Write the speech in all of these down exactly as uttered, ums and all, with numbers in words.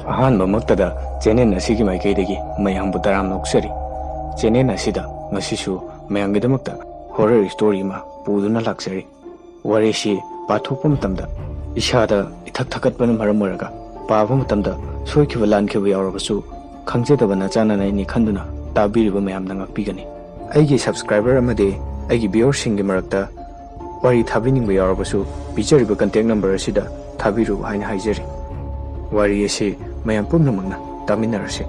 ꯑꯍꯥꯟꯕꯃꯛꯇꯗ channel ꯑꯁꯤꯒꯤ ꯃꯥꯏꯀꯩꯗꯒꯤ ꯃꯌꯥꯝꯕꯨ ꯇꯔꯥꯝꯅ ꯑꯣꯛꯆꯔꯤ꯫ ꯆꯦꯅꯦꯜ ꯑꯁꯤꯗ ꯉꯁꯤꯁꯨ ꯃꯌꯥꯝꯒꯤꯗꯃꯛꯇ ꯍꯣꯔꯔ ꯁ꯭ꯇꯣꯔꯤ ꯑꯃ ꯄꯨꯗꯨꯅ ꯂꯥꯛꯆꯔꯤ꯫ ꯋꯥꯔꯤꯁꯤ ꯄꯥꯊꯣꯛꯄ ꯃꯇꯝꯗ ꯏꯁꯥꯗ ꯏꯊꯛ ꯊꯛꯀꯠꯄꯅ ꯃꯔꯝ ꯑꯣꯏꯔꯒ ꯄꯥꯕ ꯃꯇꯝꯗ ꯁꯣꯏꯈꯤꯕ ꯂꯥꯟꯈꯤꯕ ꯌꯥꯎꯔꯕꯁꯨ ꯈꯪꯖꯗꯕ ꯅꯆꯥꯅꯅꯥꯏꯅꯤ ꯈꯟꯗꯨꯅ ꯇꯥꯕꯤꯔꯤꯕ ꯃꯌꯥꯝꯗ ꯉꯥꯛꯄꯤꯒꯅꯤ꯫ ꯑꯩꯒꯤ ꯁꯕꯁꯀ꯭ꯔꯥꯏꯕꯔ ꯑꯃꯗꯤ ꯑꯩꯒꯤ ꯚꯤꯌꯨꯋꯔꯁꯤꯡꯒꯤ ꯃꯔꯛꯇ ꯋꯥꯔꯤ ꯊꯥꯕꯤꯅꯤꯡꯕ ꯌꯥꯎꯔꯕꯁꯨ ꯄꯤꯖꯔꯤꯕ ꯀꯟꯇꯦꯛ ꯅꯝꯕꯔ ꯑꯁꯤꯗ ꯊꯥꯕꯤꯔꯨ ꯍꯥꯏꯅ ꯍꯥꯏꯖꯔꯤ꯫ ꯋꯥꯔꯤ ꯑꯁꯤ ꯃꯌꯥꯝ ꯄꯨꯝꯅꯃꯛꯅ ꯇꯥꯃꯤꯟꯅꯔꯁꯤ꯫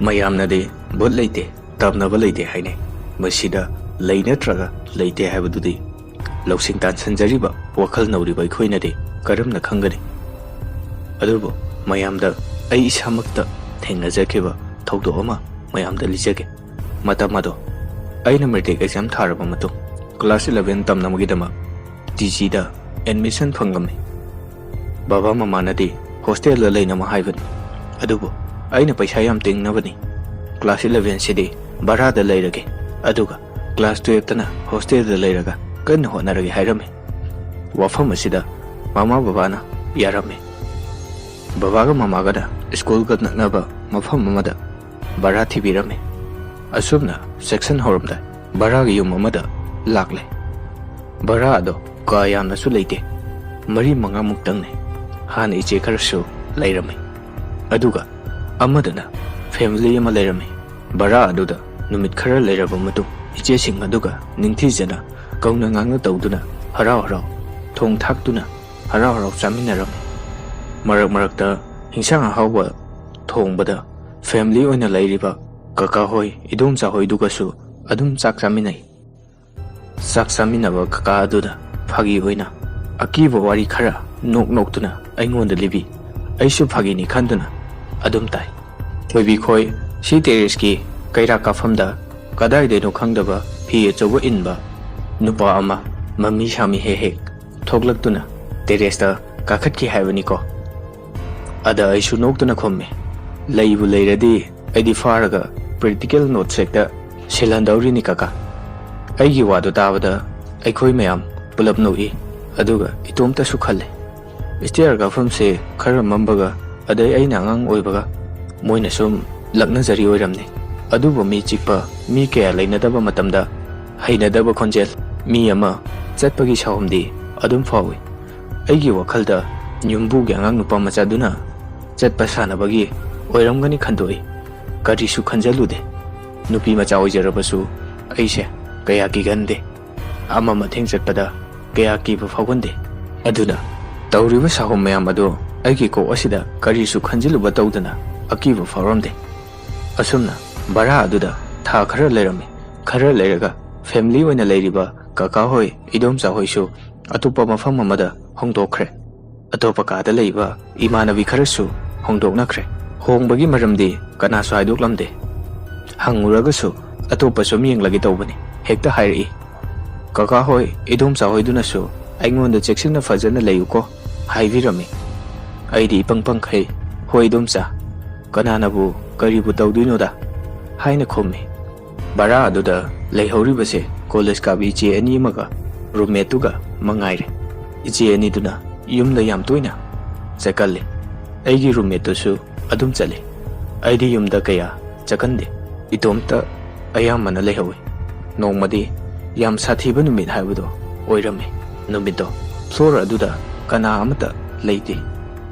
ꯃꯌꯥꯝꯅꯗꯤ ꯚꯨꯠ ꯂꯩꯇꯦ, ꯇꯝꯅꯕ ꯂꯩꯇꯦ ꯍꯥꯏꯅꯩ꯫ ꯃꯁꯤꯗ ꯂꯩ ꯅꯠꯇ꯭ꯔꯒ ꯂꯩꯇꯦ ꯍꯥꯏꯕꯗꯨꯗꯤ ꯂꯧꯁꯤꯡ ꯇꯥꯟꯁꯤꯟꯖꯔꯤꯕ ꯋꯥꯈꯜ ꯅꯧꯔꯤꯕ ꯑꯩꯈꯣꯏꯅꯗꯤ ꯀꯔꯝꯅ ꯈꯪꯒꯅꯤ? ꯑꯗꯨꯕꯨ ꯃꯌꯥꯝꯗ ꯑꯩ ꯏꯁꯥꯃꯛꯇ ꯊꯦꯡꯅꯖꯈꯤꯕ ꯊꯧꯗꯣꯛ ꯑꯃ ꯃꯌꯥꯝꯗ ꯂꯤꯖꯒꯦ꯫ ꯃꯇꯝ ꯑꯗꯣ ꯑꯩꯅ ꯃꯦꯇ꯭ꯔꯤꯛ ꯑꯦꯛꯖꯥꯝ ꯊꯥꯔꯕ ꯃꯇꯨꯡ ꯀ꯭ꯂꯥꯁ ꯏꯂꯚꯦꯟ ꯇꯝꯅꯕꯒꯤꯗꯃꯛ ꯇꯤ ꯖꯤꯗ ꯑꯦꯗꯃꯤꯁꯟ ꯐꯪꯉꯝꯃꯤ꯫ ꯕꯕꯥ ꯃꯃꯥꯅꯗꯤ ꯍꯣꯁꯇꯦꯜꯗ ꯂꯩꯅꯕ ꯍꯥꯏꯕꯅꯤ, ꯑꯗꯨꯕꯨ ꯑꯩꯅ ꯄꯩꯁꯥ ꯌꯥꯝ ꯇꯤꯡꯅꯕꯅꯤ, ꯀ꯭ꯂꯥꯁ ꯏꯂꯚꯦꯟꯁꯤꯗꯤ ꯚꯔꯥꯗ ꯂꯩꯔꯒꯦ, ꯑꯗꯨꯒ ꯀ꯭ꯂꯥꯁ ꯇꯨꯌꯦꯜꯞꯇꯅ ꯍꯣꯁꯇꯦꯜꯗ ꯂꯩꯔꯒ ꯀꯟꯅ ꯍꯣꯠꯅꯔꯒꯦ ꯍꯥꯏꯔꯝꯃꯤ꯫ ꯋꯥꯐꯝ ꯑꯁꯤꯗ ꯃꯃꯥ ꯕꯕꯥꯅ ꯌꯥꯔꯝꯃꯤ꯫ ꯕꯕꯥꯒ ꯃꯃꯥꯒꯅ ꯁ꯭ꯀꯨꯜꯒ ꯅꯛꯅꯕ ꯃꯐꯝ ꯑꯃꯗ ꯚꯔꯥ ꯊꯤꯕꯤꯔꯝꯃꯤ꯫ ꯑꯁꯨꯝꯅ ꯁꯦꯛꯁꯟ ꯍꯧꯔꯝꯗꯥꯏ ꯚꯔꯥꯒꯤ ꯌꯨꯝ ꯑꯃꯗ ꯂꯥꯛꯂꯦ꯫ ꯚꯔꯥ ꯑꯗꯣ ꯀꯥ ꯌꯥꯝꯅꯁꯨ ꯂꯩꯇꯦ, ꯃꯔꯤ ꯃꯉꯥꯃꯨꯛꯇꯪꯅꯤ꯫ ꯍꯥꯟꯅ ꯏꯆꯦ ꯈꯔꯁꯨ ꯂꯩꯔꯝꯃꯤ, ꯑꯗꯨꯒ ꯑꯃꯗꯅ ꯐꯦꯃꯤꯂꯤ ꯑꯃ ꯂꯩꯔꯝꯃꯤ꯫ ꯚꯔꯥ ꯑꯗꯨꯗ ꯅꯨꯃꯤꯠ ꯈꯔ ꯂꯩꯔꯕ ꯃꯇꯨꯡ ꯏꯆꯦꯁꯤꯡ ꯑꯗꯨꯒ ꯅꯤꯡꯊꯤꯖꯅ ꯀꯧꯅ ꯉꯥꯡꯅ ꯇꯧꯗꯨꯅ ꯍꯔꯥꯎ ꯍꯔꯥꯎ ꯊꯣꯡ ꯊꯥꯛꯇꯨꯅ ꯍꯔꯥꯎ ꯍꯔꯥꯎ ꯆꯥꯃꯤꯟꯅꯔꯝꯃꯤ꯫ ꯃꯔꯛ ꯃꯔꯛꯇ ꯍꯤꯟꯁꯥꯡ ꯑꯍꯥꯎꯕ ꯊꯣꯡꯕꯗ ꯐꯦꯃꯤꯂꯤ ꯑꯣꯏꯅ ꯂꯩꯔꯤꯕ ꯀꯀꯥ ꯍꯣꯏ, ꯏꯗꯣꯝꯆꯥ ꯍꯣꯏꯗꯨꯒꯁꯨ ꯑꯗꯨꯝ ꯆꯥꯛ ꯆꯥꯃꯤꯟꯅꯩ꯫ ꯆꯥꯛ ꯆꯥꯃꯤꯟꯅꯕ ꯀꯀꯥ ꯑꯗꯨꯅ ꯐꯥꯒꯤ ꯑꯣꯏꯅ ꯑꯀꯤꯕ ꯋꯥꯔꯤ ꯈꯔ ꯅꯣꯛ ꯅꯣꯛꯇꯨꯅ ꯑꯩꯉꯣꯟꯗ ꯂꯤꯕꯤ꯫ ꯑꯩꯁꯨ ꯐꯥꯒꯤꯅꯤ ꯈꯟꯗꯨꯅ ꯑꯗꯨꯝ ꯇꯥꯏ꯫ ꯊꯣꯏꯕꯤ ꯈꯣꯏ ꯁꯤ ꯇꯦꯔꯦꯁꯀꯤ ꯀꯩꯔꯥꯛ ꯀꯥꯐꯝꯗ ꯀꯗꯥꯏꯗꯩꯅꯣ ꯈꯪꯗꯕ ꯐꯤ ꯑꯆꯧꯕ ꯏꯟꯕ ꯅꯨꯄꯥ ꯑꯃ ꯃꯃꯤ ꯁꯥꯃꯤ ꯍꯦꯛ ꯍꯦꯛ ꯊꯣꯛꯂꯛꯇꯨꯅ ꯇꯦꯔꯦꯁꯇ ꯀꯥꯈꯠꯈꯤ ꯍꯥꯏꯕꯅꯤꯀꯣ꯫ ꯑꯗ ꯑꯩꯁꯨ ꯅꯣꯛꯇꯨꯅ ꯈꯨꯝꯃꯤ, "ꯂꯩꯕꯨ ꯂꯩꯔꯗꯤ ꯑꯩꯗꯤ ꯐꯥꯔꯒ ꯄ꯭ꯔꯦꯛꯇꯤꯀꯦꯜ ꯅꯣꯠꯁ ꯍꯦꯛꯇ ꯁꯤꯜꯍꯟꯗꯧꯔꯤꯅꯤ ꯀꯀꯥ"꯫ ꯑꯩꯒꯤ ꯋꯥꯗꯨ ꯇꯥꯕꯗ ꯑꯩꯈꯣꯏ ꯃꯌꯥꯝ ꯄꯨꯂꯞ ꯅꯣꯛꯏ, ꯑꯗꯨꯒ ꯏꯇꯣꯝꯇꯁꯨ ꯈꯜꯂꯦ, ꯁ꯭ꯇꯦꯌꯔ ꯀꯥꯐꯝꯁꯦ ꯈꯔ ꯃꯝꯕꯒ, ꯑꯗꯩ ꯑꯩꯅ ꯑꯉꯥꯡ ꯑꯣꯏꯕꯒ ꯃꯣꯏꯅ ꯁꯨꯝ ꯂꯛꯅꯖꯔꯤ ꯑꯣꯏꯔꯝꯅꯤ꯫ ꯑꯗꯨꯕꯨ ꯃꯤ ꯆꯤꯛꯄ, ꯃꯤ ꯀꯌꯥ ꯂꯩꯅꯗꯕ ꯃꯇꯝꯗ ꯍꯩꯅꯗꯕ ꯈꯣꯟꯖꯦꯜ, ꯃꯤ ꯑꯃ ꯆꯠꯄꯒꯤ ꯁꯥꯎꯝꯗꯤ ꯑꯗꯨꯝ ꯐꯥꯎꯏ꯫ ꯑꯩꯒꯤ ꯋꯥꯈꯜꯗ ꯌꯨꯝꯕꯨꯒꯤ ꯑꯉꯥꯡ ꯅꯨꯄꯥ ꯃꯆꯥꯗꯨꯅ ꯆꯠꯄ ꯁꯥꯟꯅꯕꯒꯤ ꯑꯣꯏꯔꯝꯒꯅꯤ ꯈꯟꯗꯣꯛꯏ꯫ ꯀꯔꯤꯁꯨ ꯈꯟꯖꯜꯂꯨꯗꯦ꯫ ꯅꯨꯄꯤ ꯃꯆꯥ ꯑꯣꯏꯖꯔꯕꯁꯨ ꯑꯩꯁꯦ ꯀꯌꯥ ꯀꯤꯒꯟꯗꯦ꯫ ꯑꯃ ꯃꯊꯦꯡ ꯆꯠꯄꯗ ꯀꯌꯥ ꯀꯤꯕ ꯐꯥꯎꯒꯟꯗꯦ꯫ ꯑꯗꯨꯅ ꯇꯧꯔꯤꯕ ꯁꯥꯍꯨꯝ ꯃꯌꯥꯝ ꯑꯗꯨ ꯑꯩꯒꯤ ꯀꯣꯛ ꯑꯁꯤꯗ ꯀꯔꯤꯁꯨ ꯈꯟꯖꯤꯜꯂꯨꯕ ꯇꯧꯗꯅ ꯑꯀꯤꯕ ꯐꯥꯎꯔꯝꯗꯦ꯫ ꯑꯁꯨꯝꯅ ꯚꯔꯥ ꯑꯗꯨꯗ ꯊꯥ ꯈꯔ ꯂꯩꯔꯝꯃꯤ꯫ ꯈꯔ ꯂꯩꯔꯒ ꯐꯦꯃꯤꯂꯤ ꯑꯣꯏꯅ ꯂꯩꯔꯤꯕ ꯀꯀꯥ ꯍꯣꯏ, ꯏꯗꯣꯝꯆꯥ ꯍꯣꯏꯁꯨ ꯑꯇꯣꯞꯄ ꯃꯐꯝ ꯑꯃꯗ ꯍꯣꯡꯗꯣꯛꯈ꯭ꯔꯦ꯫ ꯑꯇꯣꯞꯄ ꯀꯥꯗ ꯂꯩꯕ ꯏꯃꯥꯟꯅꯕꯤ ꯈꯔꯁꯨ ꯍꯣꯡꯗꯣꯛꯅꯈ꯭ꯔꯦ꯫ ꯍꯣꯡꯕꯒꯤ ꯃꯔꯝꯗꯤ ꯀꯅꯥꯁꯨ ꯍꯥꯏꯗꯣꯛꯂꯝꯗꯦ꯫ ꯍꯪꯉꯨꯔꯒꯁꯨ ꯑꯇꯣꯞꯄ ꯁꯨꯝ ꯌꯦꯡꯂꯒꯦ ꯇꯧꯕꯅꯤ ꯍꯦꯛꯇ ꯍꯥꯏꯔꯛꯏ꯫ ꯀꯀꯥ ꯍꯣꯏ, ꯏꯗꯣꯝꯆꯥ ꯍꯣꯏꯗꯨꯅꯁꯨ ꯑꯩꯉꯣꯟꯗ "ꯆꯦꯛꯁꯤꯟꯅ ꯐꯖꯅ ꯂꯩꯌꯨꯀꯣ" ꯍꯥꯏꯕꯤꯔꯝꯃꯤ꯫ ꯑꯩꯗꯤ ꯏꯄꯪ ꯄꯪꯈꯩ, "ꯍꯣꯏ ꯏꯗꯣꯝꯆꯥ, ꯀꯅꯥꯅꯕꯨ ꯀꯔꯤꯕꯨ ꯇꯧꯗꯣꯏꯅꯣꯗ" ꯍꯥꯏꯅ ꯈꯨꯝꯃꯤ꯫ ꯚꯔꯥ ꯑꯗꯨꯗ ꯂꯩꯍꯧꯔꯤꯕꯁꯦ ꯀꯣꯂꯦꯖ ꯀꯥꯕꯤ ꯏꯆꯦ ꯑꯅꯤ ꯑꯃꯒ ꯔꯨꯝꯃꯦꯠꯇꯨꯒ ꯃꯉꯥꯏꯔꯦ꯫ ꯏꯆꯦ ꯑꯅꯤꯗꯨꯅ ꯌꯨꯝꯗ ꯌꯥꯝ ꯇꯣꯏꯅ ꯆꯠꯀꯜꯂꯤ꯫ ꯑꯩꯒꯤ ꯔꯨꯝꯃꯦꯠꯇꯨꯁꯨ ꯑꯗꯨꯝ ꯆꯠꯂꯤ꯫ ꯑꯩꯗꯤ ꯌꯨꯝꯗ ꯀꯌꯥ ꯆꯠꯀꯟꯗꯦ꯫ ꯏꯇꯣꯝꯇ ꯑꯌꯥꯝꯕꯅ ꯂꯩꯍꯧꯏ꯫ ꯅꯣꯡꯃꯗꯤ ꯌꯥꯝ ꯁꯥꯊꯤꯕ ꯅꯨꯃꯤꯠ ꯍꯥꯏꯕꯗꯣ ꯑꯣꯏꯔꯝꯃꯤ꯫ ꯅꯨꯃꯤꯠꯇꯣ ꯐ꯭ꯂꯣꯔ ꯑꯗꯨꯗ ꯀꯅꯥ ꯑꯃꯠꯇ ꯂꯩꯇꯦ꯫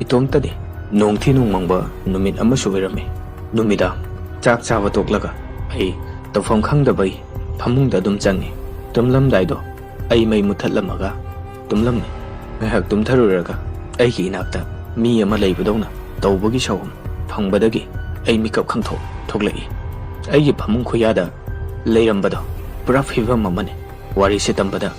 ꯏꯇꯣꯝꯇꯅꯤ꯫ ꯅꯣꯡꯊꯤ ꯅꯣꯡꯃꯪꯕ ꯅꯨꯃꯤꯠ ꯑꯃꯁꯨ ꯑꯣꯏꯔꯝꯃꯤ꯫ ꯅꯨꯃꯤꯗꯥꯡ ꯆꯥꯛ ꯆꯥꯕ ꯇꯣꯛꯂꯒ ꯑꯩ ꯇꯧꯐꯝ ꯈꯪꯗꯕꯩ ꯐꯃꯨꯡꯗ ꯑꯗꯨꯝ ꯆꯪꯉꯤ꯫ ꯇꯨꯝꯂꯝꯗꯥꯏꯗꯣ ꯑꯩ ꯃꯩ ꯃꯨꯠꯊꯠꯂꯝꯃꯒ ꯇꯨꯝꯂꯝꯃꯤ꯫ ꯉꯥꯏꯍꯥꯛ ꯇꯨꯝꯊꯔꯨꯔꯒ ꯑꯩꯒꯤ ꯏꯅꯥꯛꯇ ꯃꯤ ꯑꯃ ꯂꯩꯕꯗꯧꯅ ꯇꯧꯕꯒꯤ ꯁꯥꯎꯝ ꯐꯪꯕꯗꯒꯤ ꯑꯩ ꯃꯤꯀꯞ ꯈꯪꯊꯣꯛ ꯊꯣꯛꯂꯛꯏ꯫ ꯑꯩꯒꯤ ꯐꯃꯨꯡ ꯈꯨꯌꯥꯗ ꯂꯩꯔꯝꯕꯗꯣ ꯄꯨꯔꯥ ꯐꯤꯕꯝ ꯑꯃꯅꯤ꯫ ꯋꯥꯔꯤꯁꯦ ꯇꯝꯕꯗ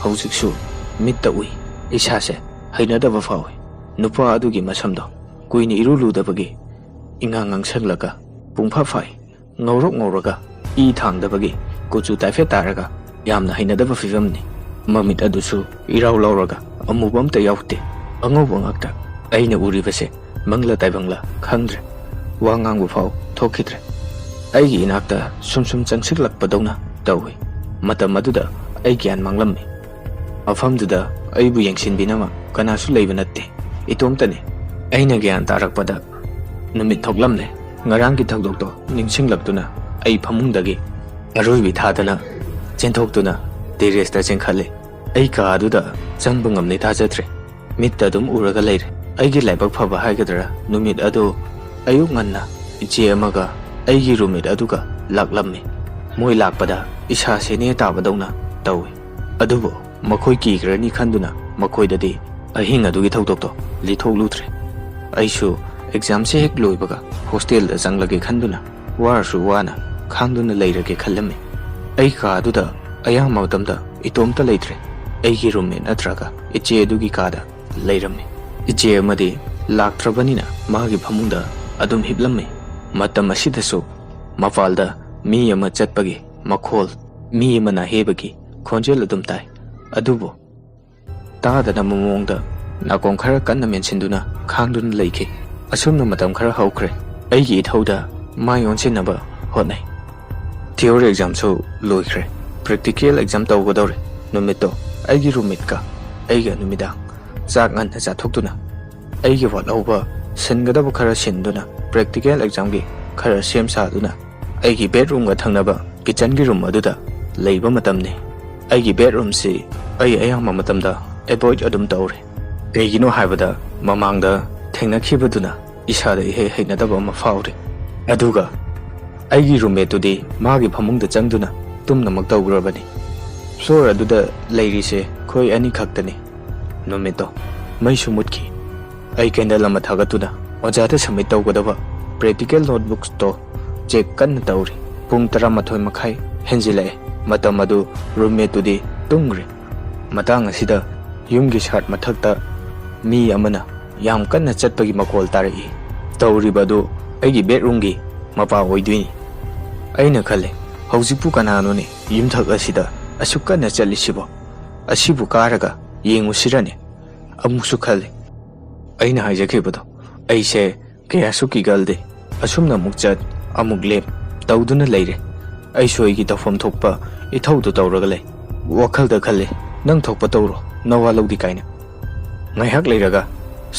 ꯍꯧꯖꯤꯛꯁꯨ ꯃꯤꯠꯇ ꯎꯏ꯫ ꯏꯁꯥꯁꯦ ꯍꯩꯅꯗꯕ ꯐꯥꯎꯏ꯫ ꯅꯨꯄꯥ ꯑꯗꯨꯒꯤ ꯃꯁꯝꯗꯣ ꯀꯨꯏꯅ ꯏꯔꯨ ꯂꯨꯗꯕꯒꯤ ꯏꯉꯥꯡ ꯉꯥꯡꯁꯜꯂꯒ ꯄꯨꯡꯐꯥ ꯐꯥꯏ꯫ ꯉꯧꯔꯣꯛ ꯉꯧꯔꯒ ꯏ ꯊꯥꯡꯗꯕꯒꯤ ꯀꯨꯆꯨ ꯇꯥꯏꯐꯦꯠ ꯇꯥꯔꯒ ꯌꯥꯝꯅ ꯍꯩꯅꯗꯕ ꯐꯤꯕꯝꯅꯤ꯫ ꯃꯃꯤꯠ ꯑꯗꯨꯁꯨ ꯏꯔꯥꯎ ꯂꯥꯎꯔꯒ ꯑꯃꯨꯕ ꯑꯝꯇ ꯌꯥꯎꯗꯦ꯫ ꯑꯉꯧꯕ ꯉꯥꯛꯇ꯫ ꯑꯩꯅ ꯎꯔꯤꯕꯁꯦ ꯃꯪꯂ ꯇꯥꯏꯕꯪꯂ ꯈꯪꯗ꯭ꯔꯦ꯫ ꯋꯥ ꯉꯥꯡꯕ ꯐꯥꯎ ꯊꯣꯛꯈꯤꯗ꯭ꯔꯦ꯫ ꯑꯩꯒꯤ ꯏꯅꯥꯛꯇ ꯁꯨꯝ ꯁꯨꯝ ꯆꯪꯁꯤꯜꯂꯛꯄꯗꯧꯅ ꯇꯧꯏ꯫ ꯃꯇꯝ ꯑꯗꯨꯗ ꯑꯩ ꯒ꯭ꯌꯥꯟ ꯃꯥꯡꯂꯝꯃꯤ꯫ ꯃꯐꯝꯗꯨꯗ ꯑꯩꯕꯨ ꯌꯦꯡꯁꯤꯟꯕꯤꯅꯕ ꯀꯅꯥꯁꯨ ꯂꯩꯕ ꯅꯠꯇꯦ꯫ ꯏꯇꯣꯝꯇꯅꯤ꯫ ꯑꯩꯅ ꯒ꯭ꯌꯥꯟ ꯇꯥꯔꯛꯄꯗ ꯅꯨꯃꯤꯠ ꯊꯣꯛꯂꯝꯂꯦ꯫ ꯉꯔꯥꯡꯒꯤ ꯊꯧꯗꯣꯛꯇꯣ ꯅꯤꯡꯁꯤꯡꯂꯛꯇꯨꯅ ꯑꯩ ꯐꯃꯨꯡꯗꯒꯤ ꯑꯔꯣꯏꯕꯤ ꯊꯥꯗꯅ ꯆꯦꯟꯊꯣꯛꯇꯨꯅ ꯇꯦꯔꯦꯁꯇ ꯆꯦꯟꯈꯠꯂꯦ꯫ ꯑꯩ ꯀꯥ ꯑꯗꯨꯗ ꯆꯪꯕ ꯉꯝꯅꯤ ꯊꯥꯖꯗ꯭ꯔꯦ꯫ ꯃꯤꯠꯇ ꯑꯗꯨꯝ ꯎꯔꯒ ꯂꯩꯔꯦ꯫ ꯑꯩꯒꯤ ꯂꯥꯏꯕꯛ ꯐꯕ ꯍꯥꯏꯒꯗ꯭ꯔꯥ, ꯅꯨꯃꯤꯠ ꯑꯗꯨ ꯑꯌꯨꯛ ꯉꯟꯅ ꯏꯆꯦ ꯑꯃꯒ ꯑꯩꯒꯤ ꯔꯨꯝꯃꯦꯠ ꯑꯗꯨꯒ ꯂꯥꯛꯂꯝꯃꯤ꯫ ꯃꯣꯏ ꯂꯥꯛꯄꯗ ꯏꯁꯥꯁꯦ ꯅꯦ ꯇꯥꯕꯗꯧꯅ ꯇꯧꯏ꯫ ꯑꯗꯨꯕꯨ ꯃꯈꯣꯏ ꯀꯤꯈ꯭ꯔꯅꯤ ꯈꯟꯗꯨꯅ ꯃꯈꯣꯏꯗꯗꯤ ꯑꯍꯤꯡ ꯑꯗꯨꯒꯤ ꯊꯧꯗꯣꯛꯇꯣ ꯂꯤꯊꯣꯛꯂꯨꯗ꯭ꯔꯦ꯫ ꯑꯩꯁꯨ ꯑꯦꯛꯖꯥꯝꯁꯦ ꯍꯦꯛ ꯂꯣꯏꯕꯒ ꯍꯣꯁꯇꯦꯜꯗ ꯆꯪꯂꯒꯦ ꯈꯟꯗꯨꯅ ꯋꯥꯔꯁꯨ ꯋꯥꯅ ꯈꯥꯡꯗꯨꯅ ꯂꯩꯔꯒꯦ ꯈꯜꯂꯝꯃꯤ꯫ ꯑꯩ ꯀꯥ ꯑꯗꯨꯗ ꯑꯌꯥꯝꯕ ꯃꯇꯝꯗ ꯏꯇꯣꯝꯇ ꯂꯩꯇ꯭ꯔꯦ꯫ ꯑꯩꯒꯤ ꯔꯨꯝꯃꯦꯠ ꯅꯠꯇ꯭ꯔꯒ ꯏꯆꯦ ꯑꯗꯨꯒꯤ ꯀꯥꯗ ꯂꯩꯔꯝꯃꯤ꯫ ꯏꯆꯦ ꯑꯃꯗꯤ ꯂꯥꯛꯇ꯭ꯔꯕꯅꯤꯅ ꯃꯥꯒꯤ ꯐꯃꯨꯡꯗ ꯑꯗꯨꯝ ꯍꯤꯞꯂꯝꯃꯤ꯫ ꯃꯇꯝ ꯑꯁꯤꯗꯁꯨ ꯃꯄꯥꯜꯗ ꯃꯤ ꯑꯃ ꯆꯠꯄꯒꯤ ꯃꯈꯣꯜ, ꯃꯤ ꯑꯃꯅ ꯍꯦꯕꯒꯤ ꯈꯣꯟꯖꯦꯜ ꯑꯗꯨꯝ ꯇꯥꯏ꯫ ꯑꯗꯨꯕꯨ ꯇꯥꯗꯅꯕ ꯃꯑꯣꯡꯗ ꯅꯥꯀꯣꯡ ꯈꯔ ꯀꯟꯅ ꯃꯦꯟꯁꯤꯟꯗꯨꯅ ꯈꯥꯡꯗꯨꯅ ꯂꯩꯈꯤ꯫ ꯑꯁꯨꯝꯅ ꯃꯇꯝ ꯈꯔ ꯍꯧꯈ꯭ꯔꯦ꯫ ꯑꯩꯒꯤ ꯏꯊꯧꯗ ꯃꯥꯏ ꯑꯣꯟꯁꯤꯟꯅꯕ ꯍꯣꯠꯅꯩ꯫ ꯊꯤꯑꯣꯔꯤ ꯑꯦꯛꯖꯥꯝꯁꯨ ꯂꯣꯏꯈ꯭ꯔꯦ꯫ ꯄ꯭ꯔꯦꯛꯇꯤꯀꯦꯜ ꯑꯦꯛꯖꯥꯝ ꯇꯧꯒꯗꯧꯔꯦ꯫ ꯅꯨꯃꯤꯠꯇꯣ ꯑꯩꯒꯤ ꯔꯨꯝꯃꯦꯠꯀ ꯑꯩꯒ ꯅꯨꯃꯤꯗꯥꯡ ꯆꯥꯛ ꯉꯟꯅ ꯆꯥꯊꯣꯛꯇꯨꯅ ꯑꯩꯒꯤ ꯋꯥꯠꯍꯧꯕ ꯁꯤꯟꯒꯗꯕ ꯈꯔ ꯁꯤꯟꯗꯨꯅ ꯄ꯭ꯔꯦꯛꯇꯤꯀꯦꯜ ꯑꯦꯛꯖꯥꯝꯒꯤ ꯈꯔ ꯁꯦꯝ ꯁꯥꯗꯨꯅ ꯑꯩꯒꯤ ꯕꯦꯠꯔꯨꯝꯒ ꯊꯪꯅꯕ ꯀꯤꯆꯟꯒꯤ ꯔꯨꯝ ꯑꯗꯨꯗ ꯂꯩꯕ ꯃꯇꯝꯅꯤ꯫ ꯑꯩꯒꯤ ꯕꯦꯠꯔꯨꯝꯁꯤ ꯑꯩ ꯑꯌꯥꯝꯕ ꯃꯇꯝꯗ ꯑꯦꯚꯣꯏꯗ ꯑꯗꯨꯝ ꯇꯧꯔꯦ꯫ ꯀꯩꯒꯤꯅꯣ ꯍꯥꯏꯕꯗ ꯃꯃꯥꯡꯗ ꯊꯦꯡꯅꯈꯤꯕꯗꯨꯅ ꯏꯁꯥꯗ ꯏꯍꯩ ꯍꯩꯅꯗꯕ ꯑꯃ ꯐꯥꯎꯔꯤ꯫ ꯑꯗꯨꯒ ꯑꯩꯒꯤ ꯔꯨꯝꯃꯦꯠꯇꯨꯗꯤ ꯃꯥꯒꯤ ꯐꯃꯨꯡꯗ ꯆꯪꯗꯨꯅ ꯇꯨꯝꯅꯃꯛ ꯇꯧꯈ꯭ꯔꯕꯅꯤ꯫ ꯐ꯭ꯂꯣꯔ ꯑꯗꯨꯗ ꯂꯩꯔꯤꯁꯦ ꯑꯩꯈꯣꯏ ꯑꯅꯤꯈꯛꯇꯅꯤ꯫ ꯅꯨꯃꯤꯠꯇꯣ ꯃꯩꯁꯨ ꯃꯨꯠꯈꯤ꯫ ꯑꯩ ꯀꯦꯟꯗꯜ ꯑꯃ ꯊꯥꯒꯠꯇꯨꯅ ꯑꯣꯖꯥꯗ ꯁꯕꯃꯤꯠ ꯇꯧꯒꯗꯕ ꯄ꯭ꯔꯦꯛꯇꯤꯀꯦꯜ ꯅꯣꯠꯕꯨꯛꯁꯇꯣ ꯆꯦꯛ ꯀꯟꯅ ꯇꯧꯔꯤ꯫ ꯄꯨꯡ ꯇꯔꯥꯃꯥꯊꯣꯏ ꯃꯈꯥꯏ ꯍꯦꯟꯖꯤꯜꯂꯛꯑꯦ꯫ ꯃꯇꯝ ꯑꯗꯨ ꯔꯨꯝꯃꯦꯠꯇꯨꯗꯤ ꯇꯨꯝꯈ꯭ꯔꯦ꯫ ꯃꯇꯥꯡ ꯑꯁꯤꯗ ꯌꯨꯝꯒꯤ ꯁꯥꯠ ꯃꯊꯛꯇ ꯃꯤ ꯑꯃꯅ ꯌꯥꯝ ꯀꯟꯅ ꯆꯠꯄꯒꯤ ꯃꯈꯣꯜ ꯇꯥꯔꯛꯏ꯫ ꯇꯧꯔꯤꯕ ꯑꯗꯨ ꯑꯩꯒꯤ ꯕꯦꯠꯔꯨꯝꯒꯤ ꯃꯄꯥ ꯑꯣꯏꯗꯣꯏꯅꯤ꯫ ꯑꯩꯅ ꯈꯜꯂꯦ, "ꯍꯧꯖꯤꯛꯄꯨ ꯀꯅꯥꯅꯣꯅꯦ ꯌꯨꯝꯊꯛ ꯑꯁꯤꯗ ꯑꯁꯨꯛ ꯀꯟꯅ ꯆꯠꯂꯤꯁꯤꯕꯣ? ꯑꯁꯤꯕꯨ ꯀꯥꯔꯒ ꯌꯦꯡꯉꯨꯁꯤꯔꯅꯦ?" ꯑꯃꯨꯛꯁꯨ ꯈꯜꯂꯤ꯫ ꯑꯩꯅ ꯍꯥꯏꯖꯈꯤꯕꯗꯣ, ꯑꯩꯁꯦ ꯀꯌꯥꯁꯨ ꯀꯤꯒꯜꯗꯦ꯫ ꯑꯁꯨꯝꯅ ꯑꯃꯨꯛ ꯆꯠ, ꯑꯃꯨꯛ ꯂꯦꯞ ꯇꯧꯗꯨꯅ ꯂꯩꯔꯦ꯫ ꯑꯩꯁꯨ ꯑꯩꯒꯤ ꯇꯧꯐꯝ ꯊꯣꯛꯄ ꯏꯊꯧꯗꯨ ꯇꯧꯔꯒ ꯂꯩ꯫ ꯋꯥꯈꯜꯗ ꯈꯜꯂꯤ, "ꯅꯪ ꯊꯣꯛꯄ ꯇꯧꯔꯣ, ꯅꯋꯥ ꯂꯧꯗꯦ ꯀꯥꯏꯅ꯫ ꯉꯥꯏꯍꯥꯛ ꯂꯩꯔꯒ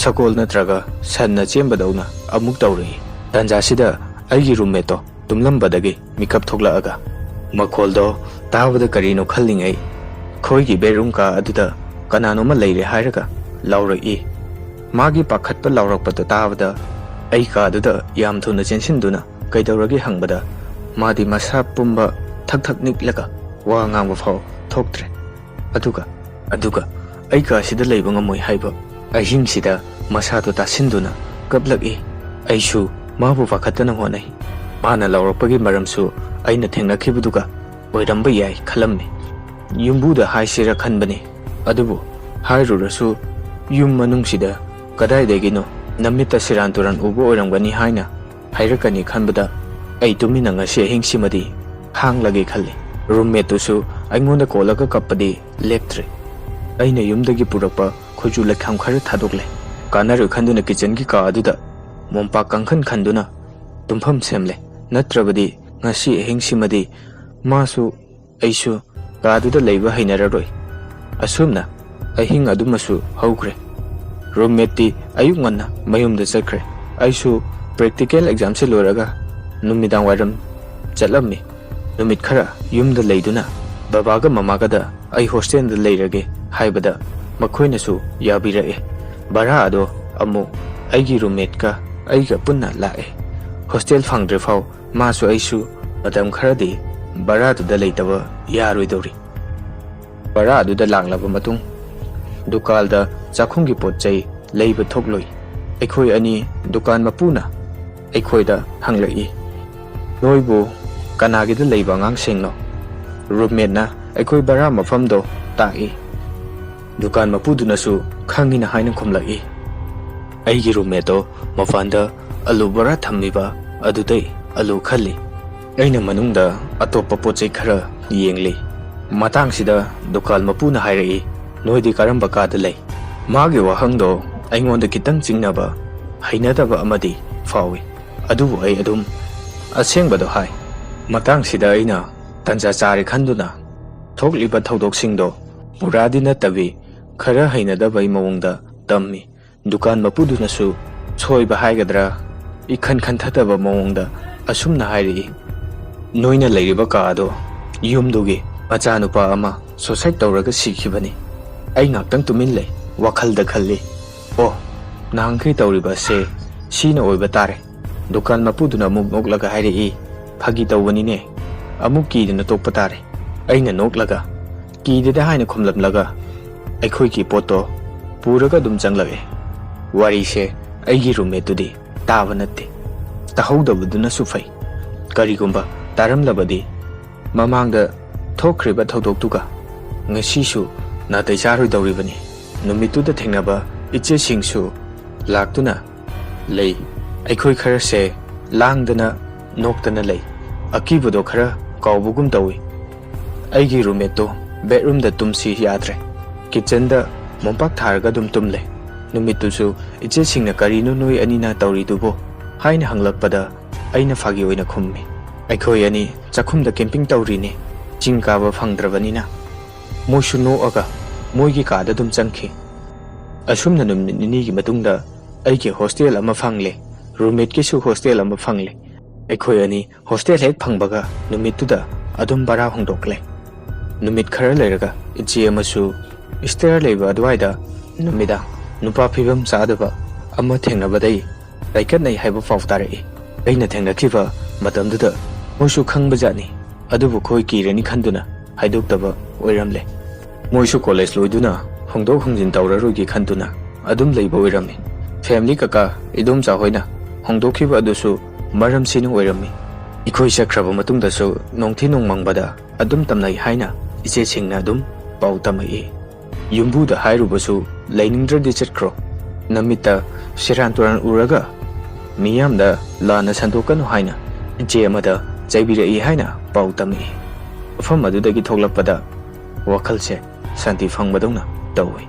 ꯁꯒꯣꯜ ꯅꯠꯇ꯭ꯔꯒ ꯁꯟꯅ ꯆꯦꯟꯕꯗꯧꯅ ꯑꯃꯨꯛ ꯇꯧꯔꯛꯏ꯫ ꯇꯥꯟꯖꯥꯁꯤꯗ ꯑꯩꯒꯤ ꯔꯨꯝꯃꯦꯠꯇꯣ ꯇꯨꯝꯂꯝꯕꯗꯒꯤ ꯃꯤꯀꯞ ꯊꯣꯛꯂꯛꯑꯒ ꯃꯈꯣꯜꯗꯣ ꯇꯥꯕꯗ ꯀꯔꯤꯅꯣ ꯈꯜꯂꯤꯉꯩ ꯑꯩꯈꯣꯏꯒꯤ ꯕꯦꯠꯔꯨꯝ ꯀꯥ ꯑꯗꯨꯗ ꯀꯅꯥꯅꯣꯃ ꯂꯩꯔꯦ ꯍꯥꯏꯔꯒ ꯂꯥꯎꯔꯛꯏ꯫ ꯃꯥꯒꯤ ꯄꯥꯈꯠꯄ ꯂꯥꯎꯔꯛꯄꯗꯣ ꯇꯥꯕꯗ ꯑꯩ ꯀꯥꯗꯨꯗ ꯌꯥꯝ ꯊꯨꯅ ꯆꯦꯟꯁꯤꯟꯗꯨꯅ ꯀꯩꯗꯧꯔꯒꯦ ꯍꯪꯕꯗ ꯃꯥꯗꯤ ꯃꯁꯥ ꯄꯨꯝꯕ ꯊꯛ ꯊꯛ ꯅꯤꯛꯂꯒ ꯋꯥ ꯉꯥꯡꯕ ꯐꯥꯎ ꯊꯣꯛꯇ꯭ꯔꯦ꯫ ꯑꯗꯨꯒ ꯑꯗꯨꯒ ꯑꯩ ꯀꯥꯁꯤꯗ ꯂꯩꯕ ꯉꯝꯃꯣꯏ ꯍꯥꯏꯕ ꯑꯍꯤꯡꯁꯤꯗ ꯃꯁꯥꯗꯣ ꯇꯥꯁꯤꯟꯗꯨꯅ ꯀꯞꯂꯛꯏ꯫ ꯑꯩꯁꯨ ꯃꯥꯕꯨ ꯄꯥꯈꯠꯇꯅ ꯍꯣꯠꯅꯩ꯫ ꯃꯥꯅ ꯂꯥꯎꯔꯛꯄꯒꯤ ꯃꯔꯝꯁꯨ ꯑꯩꯅ ꯊꯦꯡꯅꯈꯤꯕꯗꯨꯒ ꯑꯣꯏꯔꯝꯕ ꯌꯥꯏ ꯈꯜꯂꯝꯃꯤ꯫ ꯌꯨꯝꯕꯨꯗ ꯍꯥꯏꯁꯤꯔ ꯈꯟꯕꯅꯤ, ꯑꯗꯨꯕꯨ ꯍꯥꯏꯔꯨꯔꯁꯨ ꯌꯨꯝ ꯃꯅꯨꯡꯁꯤꯗ ꯀꯗꯥꯏꯗꯒꯤꯅꯣ ꯅꯃꯤꯠꯇ ꯁꯤꯔꯥꯟ ꯇꯨꯔꯥꯟ ꯎꯕ ꯑꯣꯏꯔꯝꯒꯅꯤ ꯍꯥꯏꯅ ꯍꯥꯏꯔꯛꯀꯅꯤ ꯈꯟꯕꯗ ꯑꯩ ꯇꯨꯃꯤꯟꯅ ꯉꯁꯤ ꯑꯍꯤꯡꯁꯤꯃꯗꯤ ꯈꯥꯡꯂꯒꯦ ꯈꯜꯂꯤ꯫ ꯔꯨꯝꯃꯦꯠꯇꯨꯁꯨ ꯑꯩꯉꯣꯟꯗ ꯀꯣꯜꯂꯒ ꯀꯞꯄꯗꯤ ꯂꯦꯞꯇ꯭ꯔꯦ꯫ ꯑꯩꯅ ꯌꯨꯝꯗꯒꯤ ꯄꯨꯔꯛꯄ ꯈꯨꯖꯨ ꯂꯩꯈꯥꯝ ꯈꯔ ꯊꯥꯗꯣꯛꯂꯦ꯫ ꯀꯥꯟꯅꯔꯣꯏ ꯈꯟꯗꯨꯅ ꯀꯤꯆꯟꯒꯤ ꯀꯥ ꯑꯗꯨꯗ ꯃꯣꯝꯄꯥꯛ ꯀꯥꯡꯈꯟ ꯈꯟꯗꯨꯅ ꯇꯨꯝꯐꯝ ꯁꯦꯝꯂꯦ꯫ ꯅꯠꯇ꯭ꯔꯕꯗꯤ ꯉꯁꯤ ꯑꯍꯤꯡꯁꯤꯃꯗꯤ ꯃꯥꯁꯨ ꯑꯩꯁꯨ ꯀꯥꯗꯨꯗ ꯂꯩꯕ ꯍꯩꯅꯔꯔꯣꯏ꯫ ꯑꯁꯨꯝꯅ ꯑꯍꯤꯡ ꯑꯗꯨꯃꯁꯨ ꯍꯧꯈ꯭ꯔꯦ꯫ ꯔꯨꯝꯃꯦꯠꯇꯤ ꯑꯌꯨꯛ ꯉꯟꯅ ꯃꯌꯨꯝꯗ ꯆꯠꯈ꯭ꯔꯦ꯫ ꯑꯩꯁꯨ ꯄ꯭ꯔꯦꯛꯇꯤꯀꯦꯜ ꯑꯦꯛꯖꯥꯝꯁꯦ ꯂꯣꯏꯔꯒ ꯅꯨꯃꯤꯗꯥꯡ ꯋꯥꯏꯔꯝ ꯆꯠꯂꯝꯃꯤ꯫ ꯅꯨꯃꯤꯠ ꯈꯔ ꯌꯨꯝꯗ ꯂꯩꯗꯨꯅ ꯕꯕꯥꯒ ꯃꯃꯥꯒꯗ ꯑꯩ ꯍꯣꯁꯇꯦꯜꯗ ꯂꯩꯔꯒꯦ ꯍꯥꯏꯕꯗ ꯃꯈꯣꯏꯅꯁꯨ ꯌꯥꯕꯤꯔꯛꯑꯦ꯫ ꯚꯔꯥ ꯑꯗꯣ ꯑꯃꯨꯛ ꯑꯩꯒꯤ ꯔꯨꯝꯃꯦꯠꯀ ꯑꯩꯒ ꯄꯨꯟꯅ ꯂꯥꯛꯑꯦ꯫ ꯍꯣꯁꯇꯦꯜ ꯐꯪꯗ꯭ꯔꯤꯐꯥꯎ ꯃꯥꯁꯨ ꯑꯩꯁꯨ ꯃꯇꯝ ꯈꯔꯗꯤ ꯚꯔꯥꯗꯨꯗ ꯂꯩꯇꯕ ꯌꯥꯔꯣꯏꯗꯧꯔꯤ꯫ ꯚꯔꯥꯗꯨꯗ ꯂꯥꯛꯂꯕ ꯃꯇꯨꯡ ꯗꯨꯀꯥꯟꯗ ꯆꯥꯛꯈꯨꯝꯒꯤ ꯄꯣꯠ ꯆꯩ ꯂꯩꯕ ꯊꯣꯛꯂꯨꯏ꯫ ꯑꯩꯈꯣꯏ ꯑꯅꯤ ꯗꯨꯀꯥꯟ ꯃꯄꯨꯅ ꯑꯩꯈꯣꯏꯗ ꯍꯪꯂꯛꯏ, "ꯅꯣꯏꯕꯨ ꯀꯅꯥꯒꯤꯗ ꯂꯩꯕ ꯑꯉꯥꯡꯁꯤꯡꯅꯣ?" ꯔꯨꯝꯃꯦꯠꯅ ꯑꯩꯈꯣꯏ ꯚꯔꯥ ꯃꯐꯝꯗꯣ ꯇꯥꯛꯏ꯫ ꯗꯨꯀꯥꯟ ꯃꯄꯨꯗꯨꯅꯁꯨ ꯈꯪꯉꯤꯅ ꯍꯥꯏꯅ ꯈꯨꯝꯂꯛꯏ꯫ ꯑꯩꯒꯤ ꯔꯨꯝꯃꯦꯠꯇꯣ ꯃꯄꯥꯟꯗ ꯑꯂꯨ ꯕꯣꯔꯥ ꯊꯝꯂꯤꯕ ꯑꯗꯨꯗꯩ ꯑꯂꯨ ꯈꯜꯂꯤ꯫ ꯑꯩꯅ ꯃꯅꯨꯡꯗ ꯑꯇꯣꯞꯄ ꯄꯣꯠ ꯆꯩ ꯈꯔ ꯌꯦꯡꯂꯤ꯫ ꯃꯇꯥꯡꯁꯤꯗ ꯗꯨꯀꯥꯟ ꯃꯄꯨꯅ ꯍꯥꯏꯔꯛꯏ, "ꯅꯣꯏꯗꯤ ꯀꯔꯝꯕ ꯀꯥꯗ ꯂꯩ?" ꯃꯥꯒꯤ ꯋꯥꯍꯪꯗꯣ ꯑꯩꯉꯣꯟꯗ ꯈꯤꯇꯪ ꯆꯤꯡꯅꯕ, ꯍꯩꯅꯗꯕ ꯑꯃꯗꯤ ꯐꯥꯎꯏ꯫ ꯑꯗꯨꯕꯨ ꯑꯩ ꯑꯗꯨꯝ ꯑꯁꯦꯡꯕꯗꯣ ꯍꯥꯏ꯫ ꯃꯇꯥꯡꯁꯤꯗ ꯑꯩꯅ ꯇꯟꯖꯥ ꯆꯥꯔꯦ ꯈꯟꯗꯨꯅ ꯊꯣꯛꯂꯤꯕ ꯊꯧꯗꯣꯛꯁꯤꯡꯗꯣ ꯄꯨꯔꯥꯗꯤ ꯅꯠꯇꯕꯤ ꯈꯔ ꯍꯩꯅꯗꯕꯩ ꯃꯑꯣꯡꯗ ꯇꯝꯃꯤ꯫ ꯗꯨꯀꯥꯟ ꯃꯄꯨꯗꯨꯅꯁꯨ ꯁꯣꯏꯕ ꯍꯥꯏꯒꯗ꯭ꯔꯥ, ꯏꯈꯟ ꯈꯟꯊꯗꯕ ꯃꯑꯣꯡꯗ ꯑꯁꯨꯝꯅ ꯍꯥꯏꯔꯛꯏ, "ꯅꯣꯏꯅ ꯂꯩꯔꯤꯕ ꯀꯥ ꯑꯗꯣ ꯌꯨꯝꯗꯨꯒꯤ ꯃꯆꯥꯅꯨꯄꯥ ꯑꯃ suicide ꯇꯧꯔꯒ ꯁꯤꯈꯤꯕꯅꯤ꯫" ꯑꯩ ꯉꯥꯛꯇꯪ ꯇꯨꯃꯤꯟ ꯂꯩ, ꯋꯥꯈꯜꯗ ꯈꯜꯂꯤ, "ꯑꯣ, ꯅꯍꯥꯟꯈꯩ ꯇꯧꯔꯤꯕ ꯑꯁꯦ ꯁꯤꯅ ꯑꯣꯏꯕ ꯇꯥꯔꯦ꯫" ꯗꯨꯀꯥꯟ ꯃꯄꯨꯗꯨꯅ ꯑꯃꯨꯛ ꯅꯣꯛꯂꯒ ꯍꯥꯏꯔꯛꯏ, "ꯐꯥꯒꯤ ꯇꯧꯕꯅꯤꯅꯦ, ꯑꯃꯨꯛ ꯀꯤꯗꯅ ꯇꯣꯛꯄ ꯇꯥꯔꯦ꯫" ꯑꯩꯅ ꯅꯣꯛꯂꯒ, "ꯀꯤꯗꯦꯗ" ꯍꯥꯏꯅ ꯈꯨꯝꯂꯝꯂꯒ, ꯑꯩꯈꯣꯏꯒꯤ ꯄꯣꯠꯇꯣ ꯄꯨꯔꯒ ꯑꯗꯨꯝ ꯆꯪꯂꯛꯑꯦ꯫ ꯋꯥꯔꯤꯁꯦ ꯑꯩꯒꯤ roommateꯇꯨꯗꯤ ꯇꯥꯕ ꯅꯠꯇꯦ꯫ ꯇꯥꯍꯧꯗꯕꯗꯨꯅꯁꯨ ꯐꯩ꯫ ꯀꯔꯤꯒꯨꯝꯕ ꯇꯥꯔꯝꯂꯕꯗꯤ, ꯃꯃꯥꯡꯗ ꯊꯣꯛꯈ꯭ꯔꯤꯕ ꯊꯧꯗꯣꯛꯇꯨꯒ ꯉꯁꯤꯁꯨ ꯅꯥꯇꯩ ꯆꯥꯔꯣꯏꯗꯧꯔꯤꯕꯅꯤ꯫ ꯅꯨꯃꯤꯠꯇꯨꯗ ꯊꯦꯡꯅꯕ ꯏꯆꯦꯁꯤꯡꯁꯨ ꯂꯥꯛꯇꯨꯅ ꯂꯩ꯫ ꯑꯩꯈꯣꯏ ꯈꯔꯁꯦ ꯂꯥꯡꯗꯅ ꯅꯣꯛꯇꯅ ꯂꯩ꯫ ꯑꯀꯤꯕꯗꯣ ꯈꯔ ꯀꯥꯎꯕꯒꯨꯝ ꯇꯧꯏ꯫ ꯑꯩꯒꯤ roommateꯇꯣ bedroomꯗ ꯇꯨꯝꯁꯤ ꯌꯥꯗ꯭ꯔꯦ꯫ Kitchenꯗ ꯃꯣꯝꯄꯥꯛ ꯊꯥꯔꯒ ꯑꯗꯨꯝ ꯇꯨꯝꯂꯦ꯫ ꯅꯨꯃꯤꯠꯇꯨꯁꯨ ꯏꯆꯦꯁꯤꯡꯅ "ꯀꯔꯤꯅꯣ ꯅꯣꯏ ꯑꯅꯤꯅ ꯇꯧꯔꯤꯗꯨꯕꯣ?" ꯍꯥꯏꯅ ꯍꯪꯂꯛꯄꯗ ꯑꯩꯅ ꯐꯥꯒꯤ ꯑꯣꯏꯅ ꯈꯨꯝꯃꯤ, "ꯑꯩꯈꯣꯏ ꯑꯅꯤ ꯆꯥꯛꯈꯨꯝꯗ camping ꯇꯧꯔꯤꯅꯦ, ꯆꯤꯡ ꯀꯥꯕ ꯐꯪꯗ꯭ꯔꯕꯅꯤꯅ꯫" ꯃꯣꯏꯁꯨ ꯅꯣꯛꯑꯒ ꯃꯣꯏꯒꯤ ꯀꯥꯗ ꯑꯗꯨꯝ ꯆꯪꯈꯤ꯫ ꯑꯁꯨꯝꯅ ꯅꯨꯃꯤꯠ ꯅꯤꯅꯤꯒꯤ ꯃꯇꯨꯡꯗ ꯑꯩꯒꯤ hostel ꯑꯃ ꯐꯪꯂꯦ, roommateꯀꯤꯁꯨ hostel ꯑꯃ ꯐꯪꯂꯦ꯫ ꯑꯩꯈꯣꯏ ꯑꯅꯤ hostel ꯍꯦꯛ ꯐꯪꯕꯒ ꯅꯨꯃꯤꯠꯇꯨꯗ ꯑꯗꯨꯝ ꯚꯔꯥ ꯍꯣꯡꯗꯣꯛꯂꯦ꯫ ꯅꯨꯃꯤꯠ ꯈꯔ ꯂꯩꯔꯒ ꯏꯆꯦ ꯑꯃꯁꯨ stair ꯂꯩꯕ ꯑꯗꯨꯋꯥꯏꯗ ꯅꯨꯃꯤꯗꯥꯡ ꯅꯨꯄꯥ ꯐꯤꯕꯝ ꯆꯥꯗꯕ ꯑꯃ ꯊꯦꯡꯅꯕꯗꯩ ꯂꯥꯏꯀꯠꯅꯩ ꯍꯥꯏꯕ ꯄꯥꯎ ꯇꯥꯔꯛꯏ꯫ ꯑꯩꯅ ꯊꯦꯡꯅꯈꯤꯕ ꯃꯇꯝꯗꯨꯗ ꯃꯣꯏꯁꯨ ꯈꯪꯕꯖꯥꯠꯅꯤ, ꯑꯗꯨꯕꯨ ꯑꯩꯈꯣꯏ ꯀꯤꯔꯅꯤ ꯈꯟꯗꯨꯅ ꯍꯥꯏꯗꯣꯛꯇꯕ ꯑꯣꯏꯔꯝꯂꯦ꯫ ꯃꯣꯏꯁꯨ college ꯂꯣꯏꯗꯨꯅ ꯍꯣꯡꯗꯣꯛ ꯍꯣꯡꯖꯤꯟ ꯇꯧꯔꯔꯣꯏꯒꯦ ꯈꯟꯗꯨꯅ ꯑꯗꯨꯝ ꯂꯩꯕ ꯑꯣꯏꯔꯝꯃꯤ꯫ Family ꯀꯀꯥ ꯏꯗꯣꯝꯆꯥ ꯍꯣꯏꯅ ꯍꯣꯡꯗꯣꯛꯈꯤꯕ ꯑꯗꯨꯁꯨ ꯃꯔꯝꯁꯤꯅ ꯑꯣꯏꯔꯝꯃꯤ꯫ ꯑꯩꯈꯣꯏ ꯆꯠꯈ꯭ꯔꯕ ꯃꯇꯨꯡꯗꯁꯨ ꯅꯣꯡꯊꯤ ꯅꯣꯡꯃꯪꯕꯗ ꯑꯗꯨꯝ ꯇꯝꯅꯩ ꯍꯥꯏꯅ ꯏꯆꯦꯁꯤꯡꯅ ꯑꯗꯨꯝ ꯄꯥꯎ ꯇꯝꯃꯛꯏ꯫ ꯌꯨꯝꯕꯨꯗ ꯍꯥꯏꯔꯨꯕꯁꯨ "ꯂꯩꯅꯤꯡꯗ꯭ꯔꯗꯤ ꯆꯠꯈ꯭ꯔꯣ, ꯅꯃꯤꯠꯇ ꯁꯦꯔꯥꯟ ꯇꯨꯔꯥꯟ ꯎꯔꯒ ꯃꯤꯌꯥꯝꯗ ꯂꯥꯟꯅ ꯁꯟꯗꯣꯛꯀꯅꯨ" ꯍꯥꯏꯅ ꯏꯆꯦ ꯑꯃꯗ ꯆꯩꯕꯤꯔꯛꯏ ꯍꯥꯏꯅ ꯄꯥꯎ ꯇꯝꯃꯛꯏ꯫ ꯃꯐꯝ ꯑꯗꯨꯗꯒꯤ ꯊꯣꯛꯂꯛꯄꯗ ꯋꯥꯈꯜꯁꯦ ꯁꯥꯟꯇꯤ ꯐꯪꯕꯗꯧꯅ ꯇꯧꯏ꯫